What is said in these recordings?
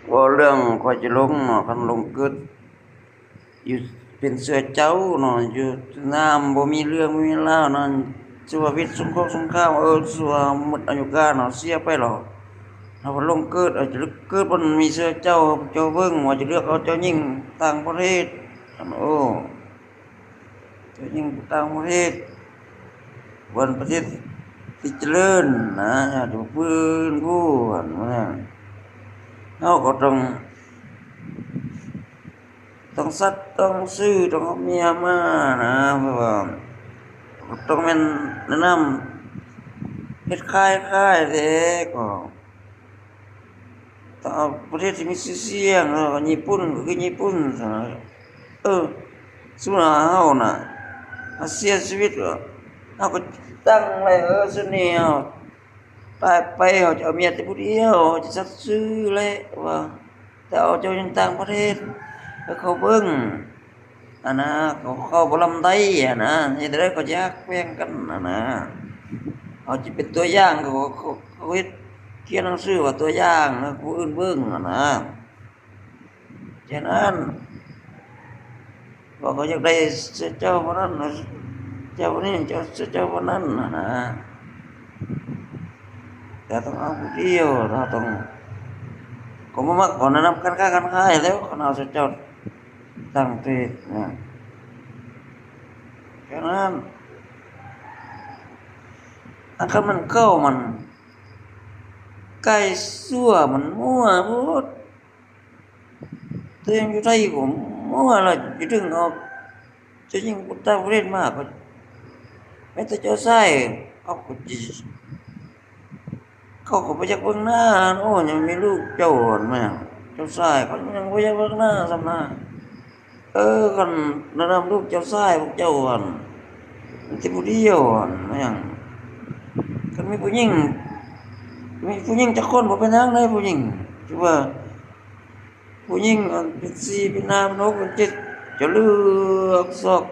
ເວົ້າເລື່ອງຂ້ອຍຈະລົງເນາະ ຄັນລົງເກີດຢູ່ເປັນເສືອເຈົ້າເນາະ ຢູ່ນາມບໍ່ມີເລື່ອງບໍ່ມີລາວເນາະ ສຸພາວິດສົງຄົກສົງຄາມ ເອີ ສຸວ່າໝົດອາຍຸການເນາະ ເສຍໄປແລ້ວ ເຮົາກໍລົງເກີດ ເອົາຈະເລືອກເກີດບ່ອນມີເສືອເຈົ້າ ເຈົ້າເບິ່ງວ່າຈະເລືອກເອົາເຈົ້າຍິງຕ່າງປະເທດ ໂອ້ ເຈົ້າຍິງຕ່າງປະເທດ ບ່ອນປະເທດທີ່ຈະເລີນນະ ອາດຈະຟື້ນຟູຫັ້ນນະ ເຮົາກໍຕ້ອງ ຕ້ອງສັດ ຕ້ອງຊື້ ຕ້ອງເອົາເມຍມານະ ເພາະວ່າຕ້ອງແມ່ນແນະນຳເຮັດຂາຍ ຂາຍແທ້ກໍ ຕ້ອງເອົາປະເທດທີ່ມີຊື່ສຽງເນາະ ຍີ່ປຸ່ນກໍຄືຍີ່ປຸ່ນ ເອີ ສົມມຸດວ່າເຮົານະ ເຮົາເສຍຊີວິດ ເຮົາກໍຕັ້ງໄວ້ ເອີ ຊຸດນີ້ເຮົາ ຕາຍໄປເຮົາຈະເອົາເມຍແຕ່ຜູ້ດຽວ ເຮົາຈະສັດຊື່ແຫຼະວ່າ ແຕ່ເອົາເຈົ້າຢູ່ຕ່າງປະເທດ ໃຫ້ເຂົາເບິ່ງຫັ້ນນະ ເຂົາ ເຂົາບໍ່ລຳໄດ້ຫັ້ນນະ ເຮັດໃດເຂົາຈະຮັກແພງກັນຫັ້ນນະ ເຮົາຈະເປັນຕົວຢ່າງ ເຂົາ ເຂົາ ເຂົາເຮັດ ຂຽນໜັງສືວ່າຕົວຢ່າງໃຫ້ຜູ້ອື່ນເບິ່ງຫັ້ນນະ. ສະນັ້ນ ວ່າເຂົາຢາກໄດ້ເສືອເຈົ້າຜູ້ນັ້ນ ເຈົ້າຜູ້ນີ້ ເຈົ້າ ເສືອເຈົ້າຜູ້ນັ້ນຫັ້ນນະ ແຕ່ຕ້ອງເອົາຜູ້ດຽວ ເຮົາຕ້ອງ ກໍບໍ່ມັກ ກໍແນະນຳການຄ້າການຂາຍແລ້ວ ຄັນເອົາເສືອເຈົ້າຕ່າງປະເທດນະ ສະນັ້ນ ອັນຄັນມັນເກົ່າ ມັນໄກ່ຊົ່ວ ມັນມົວໂພດ. ແຕ່ຢູ່ໄທກໍມົວລະ ຈະດຶງເອົາເຈົ້າຍິງຕ່າງປະເທດມາ ກໍແມ່ນແຕ່ເຈົ້າຊາຍ ເຂົາກໍຊິ ເຂົາກໍບໍ່ຢາກເບິ່ງໜ້າ ໂອ້ ຍັງມີລູກເຈົ້າຫັ້ນແມ່ນ ເຈົ້າຊາຍ ເຂົາຍັງບໍ່ຢາກເບິ່ງໜ້າຊ້ຳນະ ເອີ ຄັນລະນຳລູກເຈົ້າຊາຍພວກເຈົ້າຫັ້ນ ມີແຕ່ຜູ້ດຽວຫັ້ນ ແມ່ນຫຍັງ ຄັນມີຜູ້ຍິງ ມີຜູ້ຍິງຈັກຄົນ ບໍ່ເປັນຫຍັງເດ້ ຜູ້ຍິງ ຖືວ່າ ຜູ້ຍິງອັນເປັນສີ່ເປັນຫ້າເປັນຫົກເປັນເຈັດ ຈະເລືອກຊອກ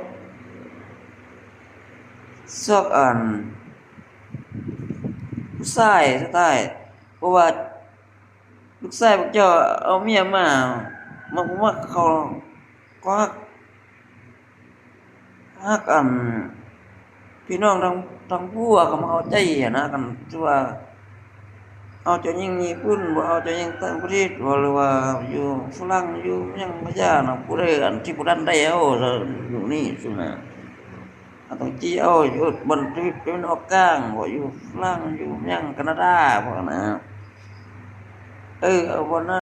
ຊອກອັນ ຜູ້ຊາຍສຸດທ້າຍ ເພາະວ່າລູກຊາຍພວກເຈົ້າເອົາເມຍມາ ມັກບໍ່ມັກເຂົາກໍຮັກ ຮັກອັນ ພີ່ນ້ອງທາງ ທາງຜົວເຂົາມາເອົາໃຈຫັ້ນນະ ຄັນຖືວ່າເອົາເຈົ້າຍິງຍີ່ປຸ່ນ ບໍ່ເອົາເຈົ້າຍິງຕ່າງປະເທດ ບໍ່ ຫຼືວ່າຢູ່ຝຣັ່ງ ຢູ່ຫຍັງກະຢ່ານະ ຜູ້ໃດອັນທີ່ບໍ່ທັນໄດ້ເອົາຢູ່ນີ້ຊີ້ນະ ເຮົາຕ້ອງຈີ່ເອົາຢູ່ບ່ອນທີ່ເປັນອອກກາງ ບໍ່ ຢູ່ຝຣັ່ງ ຢູ່ຫຍັງ ການາດາ ພວກນັ້ນນະ ເອີ ເອົາບ່ອນນັ້ນ